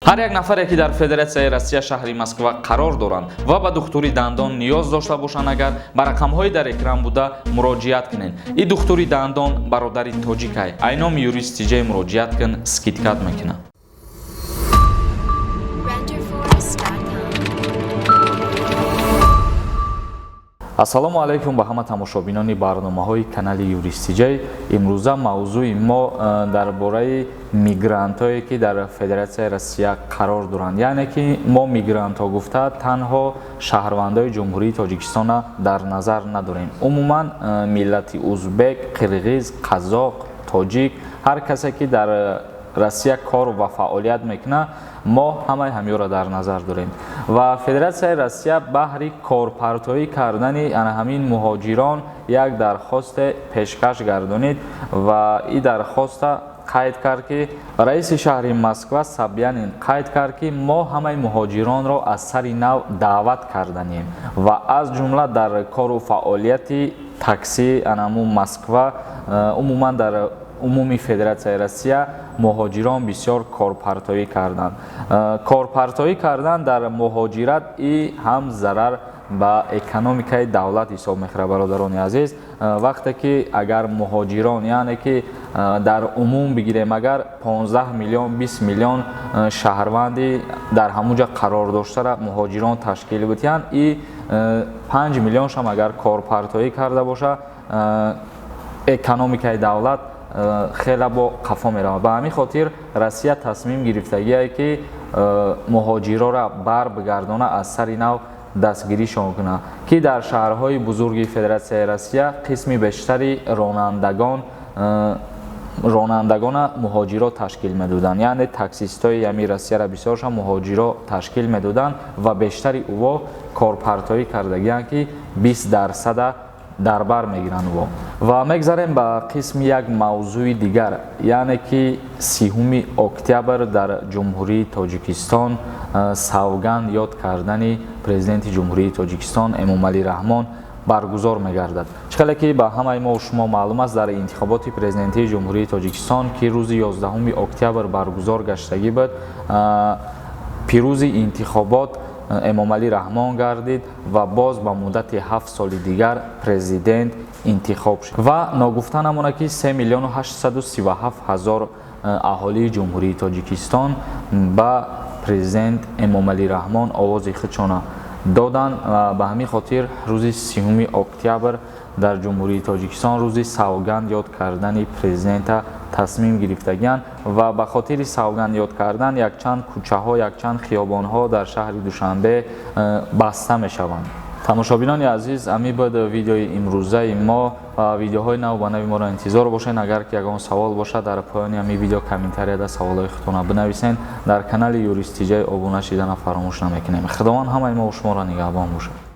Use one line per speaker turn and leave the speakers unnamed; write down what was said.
Ҳар як нафаре, ки дар Федератсияи Россия, шаҳри Москва қарор доранд ва ба духтури дандон ниёз дошта бошанд, агар ба рақамҳои дар экран буда муроҷиат кунед. И духтури дандон бародари тоҷикай. Ай номи Юрист Тиҷай муроҷиат кун, скидка т мекунад.
Renderforest.com.
Ассалому алайкум ба ҳама тамошобинони барномаҳои канали Юрист Тиҷай. Имрӯза мавзӯи мо дар бораи мигрантҳое, ки дар Федератсияи Россия қарор доранд. Яъне ки мо мигрантҳо гуфта танҳо шаҳрвандои Ҷумҳурии Тоҷикистона дар назар надорем. Умуман миллати узбек, қирғиз, қазоқ, тоҷик, ҳар касе, ки дар Россия кор ва фаъолият мекунад, мо ҳамаи ҳамёро дар назар дорем. Ва Федератсияи Россия баҳри корпартоӣ кардани ана ҳамин муҳоҷирон як дархосте пешкаш гардонид ва и дархоста қайд кард, ки раиси шаҳри Москва Собянин қайд кард, ки мо ҳамаи муҳоҷиронро аз сари нав даъват карданем ва аз ҷумла дар кору фаъолияти такси анаму Москва, умуман дар умуми Федератсияи Россия муҳоҷирон бисёр корпартоӣ карданд. Корпартоӣ кардан дар муҳоҷират и ҳам зарар ба экономикаи давлат ҳисоб мехӯрад, бародарони азиз. Вақте ки агар муҳоҷирон, яъне ки дар умум бигирем, агар 15 миллион, 20 миллион шаҳрванди дар ҳамун ҷа қарор доштара муҳоҷирон ташкил бутиянд, и 5 миллионшам агар корпартоӣ карда боша, экономикаи давлат хеле бо қафо меравад. Ба ҳамин хотир Россия тасмим гирифтагие, ки муҳоҷирора бар бигардона, аз сари нав дастгиришон кунад, ки дар шаҳрҳои бузурги Федератсияи Россия қисми бештари ронандагона муҳоҷиро ташкил медоданд. Яъне таксистои ҳами Россияра бисёрша муҳоҷиро ташкил медоданд ва бештари ӯво корпартоӣ кардагианд, ки 20 дарсада дар бар мегиранд ӯво. Ва мегзарем ба қисми як мавзӯи дигар, яъне ки 30-уми октябр дар Ҷумҳурии Тоҷикистон савганд ёд кардани Президенти Ҷумҳурии Тоҷикистон Эмомалӣ Раҳмон баргузор мегардад. Чӣ хеле ки ба ҳамаи мо шумо маълум аст, дар интихоботи президентии Ҷумҳурии Тоҷикистон, ки рӯзи 11 октябр баргузор гаштагӣ буд, пирӯзи интихобот Эмомалӣ Раҳмон гардид ва боз ба муддати 7 соли дигар президент интихоб шуд. Ва ногуфта намонад, ки 3 837 000 аҳолии Ҷумҳурии Тоҷикистон ба президент Эмомалӣ Раҳмон овози худшона доданд. Ба ҳамин хотир рӯзи 30-уми октябр дар Ҷумҳурии Тоҷикистон рӯзи савганд ёд кардани президента тасмим гирифтагианд ва ба хотири савганд ёд кардан якчанд кӯчаҳо, якчанд хиёбонҳо дар шаҳри Душанбе баста мешаванд. Тамошобинони азиз, ҳамин буд видеои имрӯзаи мо. Ва видеоҳои нав ба нави моро интизор бошед. Агар ки ягон савол бошад, дар поёни ҳамин видео комментарияда саволҳои худтонро бинависед. Дар канали Юрист Тиҷай обуна шидана фаромӯш намекунем. Худованд ҳамаи мо шуморо нигаҳбон бошад.